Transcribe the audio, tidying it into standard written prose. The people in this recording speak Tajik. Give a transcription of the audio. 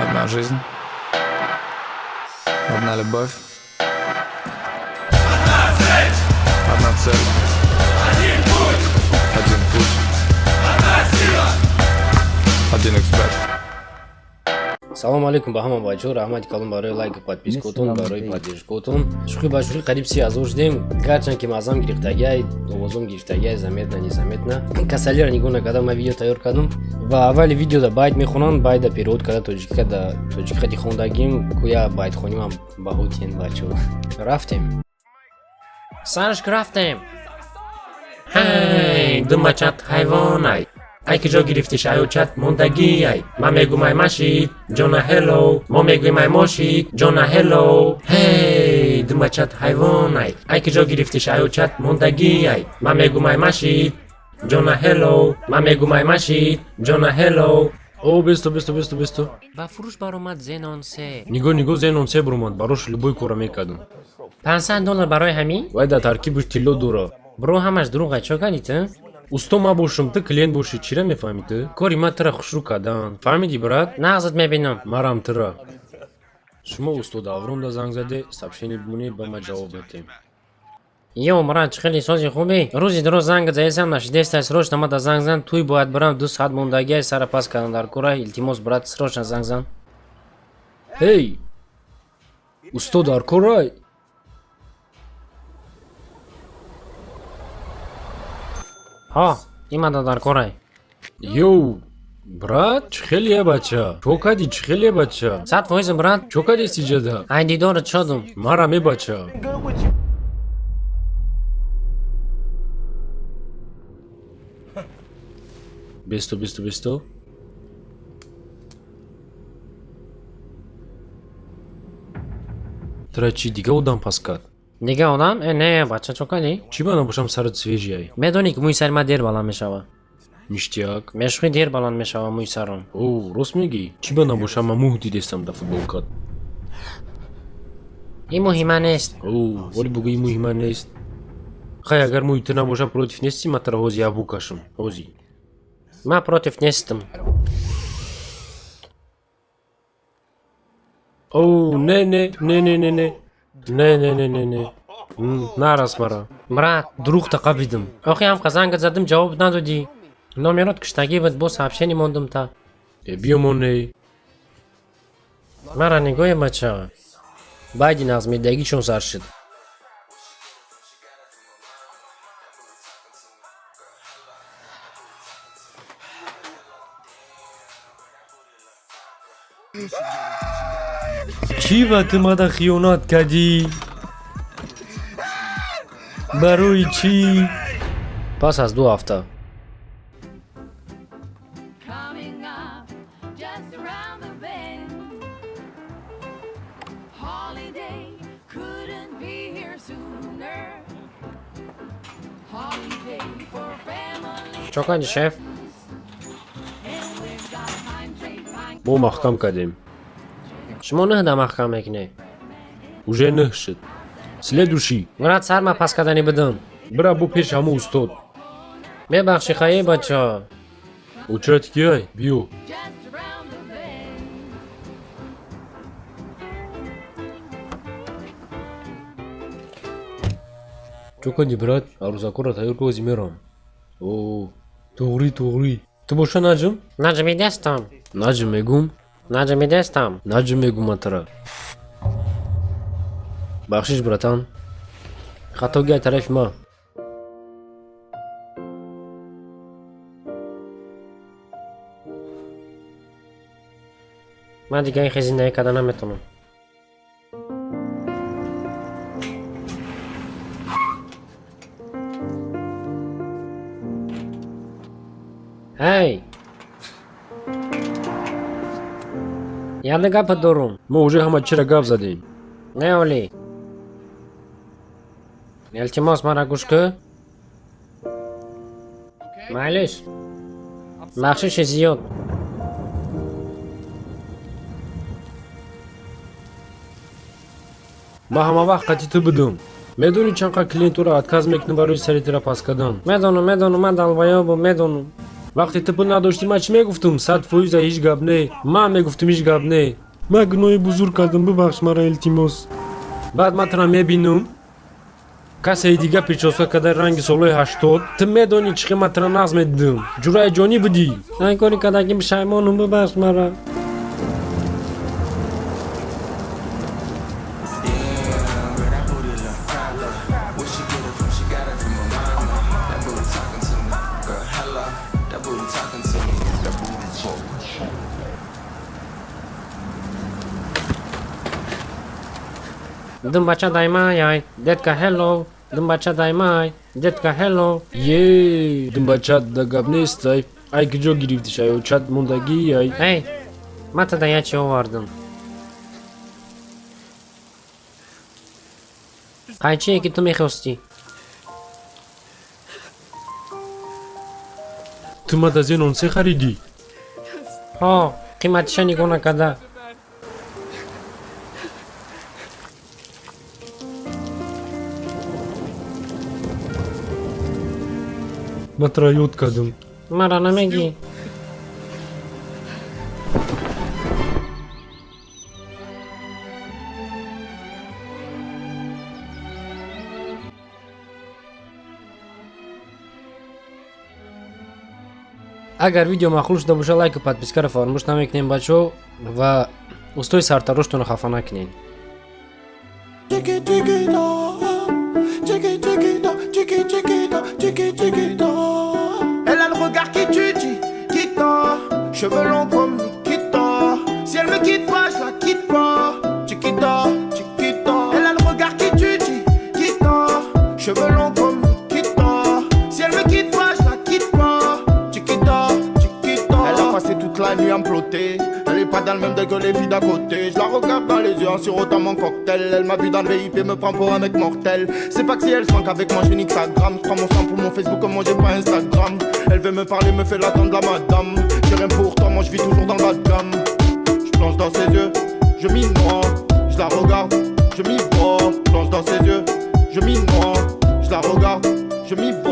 Одна жизнь. Одна любовь. Одна цель. Один путь. Один путь. Одна сила. Один эксперт. Салому алейкум ба ҳама бачаҳо, раҳмати калон барои лайку, подпискотон, барои поддержкотон. Шӯхӣ ба шӯхӣ, қариб 30 000 шудем. Гарчанд ки мазам гирифтагиай, овозом гирифтагиай, заметно, незаметно. Касалиро нигоҳ накардам, ман видео тайёр кардам ва аввали видеода байт мехонам, байда перевод карда тоҷикӣ карда, тоҷикӣ қади хондагим, куя байтхонимам баҳутен, бачаҳо. Рафтем. Сараш рафтем. Ҳей, думачат ҳайвонай, ай ки ҷо гирифтиш, аёчат мондагиай. Ман мегум, ай машид ҷона ҳелло, мо мегӯем, ай мошид ҷона ҳелло. Ҳей, думачат ҳайвонай, ай ки ҷо гирифтиш, аёчат мондагиай. Ман мегум, ай машид ҷона ҳелло, ман мегум, ай машид ҷона ҳелло. О, бесто, бесто, бесто, бесто. Ба фурӯш баромад Зенон се. Нигоҳ, нигоҳ, Зенон се баромад, барош любой кора мекардам. 500 доллар барои ҳамин? Вай дар таркибаш тилло дора. Бро, ҳамаш дурӯғ, чо кардӣ ту? Усто ма бошам, ту клиент бошӣ, чира мефаҳмӣ ту? Кори ма тира хушрӯ кардан, фаҳмидӣ, брат? Нағзат мебинам. Марам тира. Шумо устод Авронда занг заде, сообщение бимонед, ба ма ҷавоб метем. Ё, брат, чӣ хеле сози, хубӣ? Рӯзи дуроз занг заесам, нашидестай, срочно мада занг зан, туй бояд бирам, 2 соат мондагиай, сара пас кардан дар кора, илтимос, брат, срочно занг зан. Ҳей, усто дар корай. Ҳо, имада дар корай. Йоу, брат, чӣ хеле, бача, чо кардӣ, чӣ хеле, бача? 100%, брат. Чо кардеси ҷада? Ай дидорат шодум. Марам е, бача. Бесто, бесто, бесто. Тра чӣ дига одам пас кард? Дига одам? Э, не, бача, чо кардӣ? Чӣ ба набошам, сарат свежий ай. Медонӣ, ки мӯи сари ман дер баланд мешавад. Ништяк. Мешухӣ, дер баланд мешавад мӯи сарам. О, рост мегӣ, чӣ ба набошам, ман мӯҳ дидестам дар футболкат. Ин муҳима нест. О, вале бугӯ, ин муҳима нест. Хай, агар мӯи ту набоша, против нести, ман тара ҳози як букашам ҳози. Ман против нестам. О, не, не, не, не, не, не, не, не, не, не, не. Нарас мара. Брат. Дурӯғта қабидим. Охи ҳам зангат задим, ҷавоб надодӣ, номерот киштагӣ буд, бо сообщение мондум та. Э, биёмоней. Мара нигоҳе, бача. Байди нағзмедагӣ чун сар шуд. Чӣ ба ту мада хиёнат кардӣ? Барои чӣ? Пас аз 2 ҳафта. Coming up just around the bend. Holiday couldn't be here sooner. Holiday for family. Чо кардӣ, шеф? And we've got pine tree, pine Мо маҳкам кардем. Шумо нӯҳда маҳкам мекунед. Уже нӯҳ шуд. Следующий. Брат, сар ма пас кардани будум. Бира бо пеш ҳамо устод. Мебахшӣ, хаи, бача. Очрати киай, биё. Just around the bend. Чо кардӣ, брат? Арӯсакора тайёр ку, ҳози мерам. О, туғрӣ, туғрӣ, ту боша, Наҷм. Наҷмидестам. Наҷм мегум. Наҷмидестам. Наҷм мегум ман тара. Бахшиш, братан, хатоги аз тарафи ман. Ман дига ин хел зиндагӣ карда наметавонам. Ҳай, яде гапат дорум. Мо уже ҳама чира гап задем. Не, оли, илтимос, мара гӯш кӯ. Майлиш, бахшиши зиёд. Ман ҳама вақт қати ту будум. Медонӣ, чанд қад клиентуро отказ мекунам барои сари тира пас кардан. Медонам, медонам, ман долбоёбам, медонам. Вақте ту пул надоштӣ, ман чӣ мегуфтум? 100%-а ҳеҷ гап не. Ман мегуфтум, ҳеҷ гап не. Ман гуноҳи бузург кардам, бибахш мара, илтимос. Баъд ман тура мебинум, касе дига причёска карда, ранги солҳои 80. Ту медонӣ, чӣ хел ман тура нағз медидим. Ҷураи ҷонӣ будӣ. Ай, кори кардагим, пушаймонум, бибахш мара. Damn, that booty look proper. Where she get it from? She got it from her mama. That booty talking to me. Girl, hello. That booty talking to me. That booty talking. Думбача даймай, детка, hello. Думбача даймай, детка, hello. Е, думбачат да гап нестай. Ай, куҷо гирифтиш? Ай, очат мондагӣ ай. Эй, ма тада я чӣ овардам. Қайчие ки ту мехостӣ. Ту ма да зенон се харидӣ? Ҳо, қиматиша нигоҳ накарда. Ман тура ёд кардам. Мара намегӣ. Агар видео маъқул шуда боша, лайку подпискаро фаромӯш намекунем, бачаҳо, ва устои сартароштонро хафа накунед. Tiki tiki da, tiki tiki da, tiki tiki da, tiki tiki da. Elle a le regard qui tue, Chiquita, cheveux longs comme Nikita. Si elle me quitte pas, je la quitte pas. Chiquita, Chiquita. Elle a le regard qui tue, Chiquita, cheveux longs comme Nikita. Si elle me quitte pas, je la quitte pas. Chiquita, Chiquita. Elle a passé toute la nuit à me plotter. Elle est pas dans le même deuil que les filles d'à côté. Je la regarde dans les yeux en sirotant mon cocktail. Elle m'a vu dans le VIP, me prend pour un mec mortel. C'est pas que si elle se manque avec moi, je nique sa gramme. Je prends mon sang pour mon Facebook, comme moi j'ai pas Instagram. Elle veut me parler, me fait l'attendre la madame. J'ai rien pour toi, moi je vis toujours dans le bas de gamme. Je plonge dans ses yeux, je m'y noie. Je la regarde, je m'y vois. Plonge dans ses yeux, je m'y noie. Je la regarde, je m'y vois.